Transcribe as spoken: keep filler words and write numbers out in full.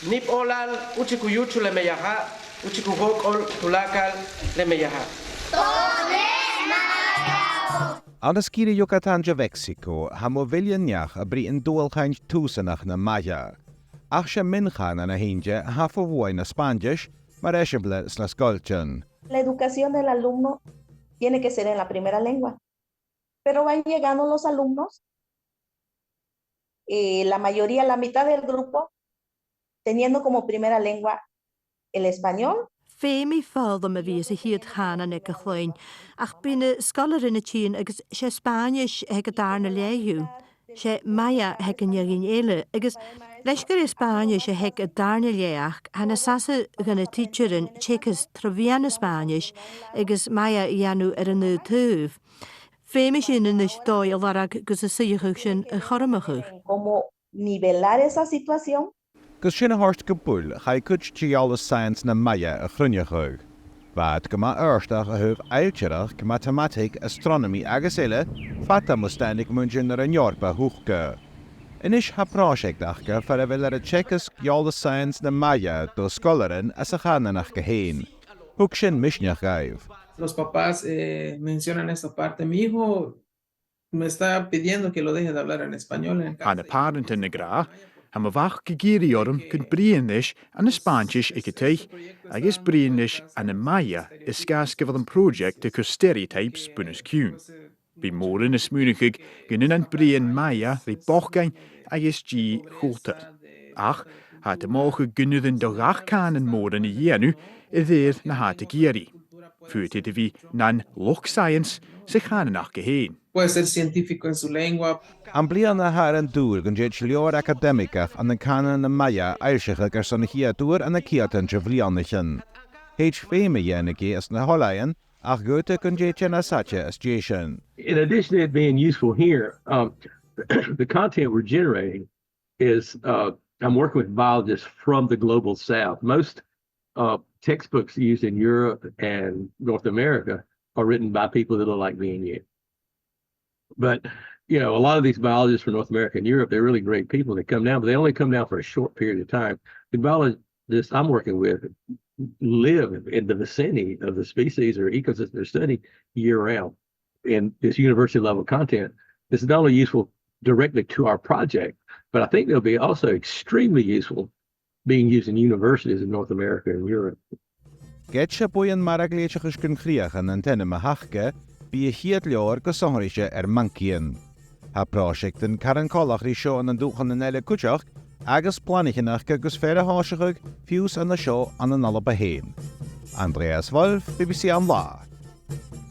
Nip'olal uchi kuyuchu le meyaha, uchi kuhok'ol tulakal le meyaha. Ann an sgìre Yucatán de Mheagsago, tha mu mhillean neach a' bruidhinn dualchainnt tùsanach na Maya. Ach 's e mion-chànan a th' innte a tha fo bhuaidh na Spàinntis, mar eisimpleir sna sgoiltean. La educación del alumno tiene que ser en la primera lengua. Pero van llegando los alumnos, eh, la mayoría, la mitad del grupo, teniendo como primera lengua el español. Feumaidh foghlam a bhith sa chiad chànan aig a' chloinn, ach bidh na sgoilearan a' tighinn agus 's e Spàinnis a th' aig an dàrna leth dhiubh. 'S e Maya a th' aig an fheadhainn eile, agus leis gur e Spàinnis a th' aig an dàrna leth aca, tha e nas fhasa dha na tidsearan teagasg tro mheadhan na Spàinnise agus Maya a dhèanamh air an aon taobh. Feumaidh sinn a-nis dòigh a lorg gus an suidheachadh sin a chothromachadh. Cómo nivelar esa situación. Gus sin a thoirt gu buil, chaidh cuid de dh'eòlas saidheans na Maya a chruinneachadh. Bha iad gu math àrdach a thaobh ailtireachd, matamataig, astronomy agus eile, fada mus tàinig muinntir na Roinn Eòrpa thuca. A-nis tha pròiseact aca far a bheil iad a' teagasg eòlas saidheans na Maya do sgoilearan anns a' chànan aca fhèin. Thug sin misneachd dhaibh. Los papás, eh, mencionan esta parte. Mi hijo me está pidiendo que lo deje de hablar en español en casa. Tha na pàrantan ag ràdh, tha mo mhac ag iarraidh orm gun bruidhinn ris ann an Spàinntis aig an taigh, agus bruidhinn ris ann am Maya, air sgàth 's gu bheil am pròiseact a' cur stereotypes bun-os-cionn. Bidh mòran a' smaoineachadh gun dèan iad bruidhinn Maya ri bochdainn agus dìth chultair. Ach tha iad a' mothachadh gun urrainn do gach cànan mòran a dhèanamh a rèir na tha iad ag iarraidh. Faodaidh iad a bhith nan luchd-saidheans sa chànan aca fhèin. Puede ser científico en su lengua. Am bliadhna thathar an dùil gun tèid leabhar acadaimigeach ann an cànan na Maya fhoillseachadh airson a' chiad uair ann an ceudan de bhliadhnaichean. Thèid feum a dhèanamh dheth anns na h-oilthighean, ach dh'fhaodte gun tèid e nas fhaide às dèidh sin. In addition to it being useful here, um, the content we're generating is, uh, I'm working with biologists from the global south. Most, uh, textbooks used in Europe and North America are written by people that look like me and you. But, you know, a lot of these biologists from North America and Europe, they're really great people. They come down, but they only come down for a short period of time. The biologists I'm working with live in the vicinity of the species or ecosystem they're studying year round. In this university level content, this is not only useful directly to our project, but I think they'll be also extremely useful being used in universities in North America and Europe. Ged 's e buidheann mara-ghlèidhteachais gun chrìochan an t-ainm a th' aca, bidh a' chiad leabhar gu sònraichte air moncaidhean. Tha pròiseactan caran coltach ri seo ann an dùthchannan eile cuideachd, agus planaichean aca gus fear a thòiseachadh fiù 's an seo ann an Alba fhèin. Andreas Wolff, B B C An Là.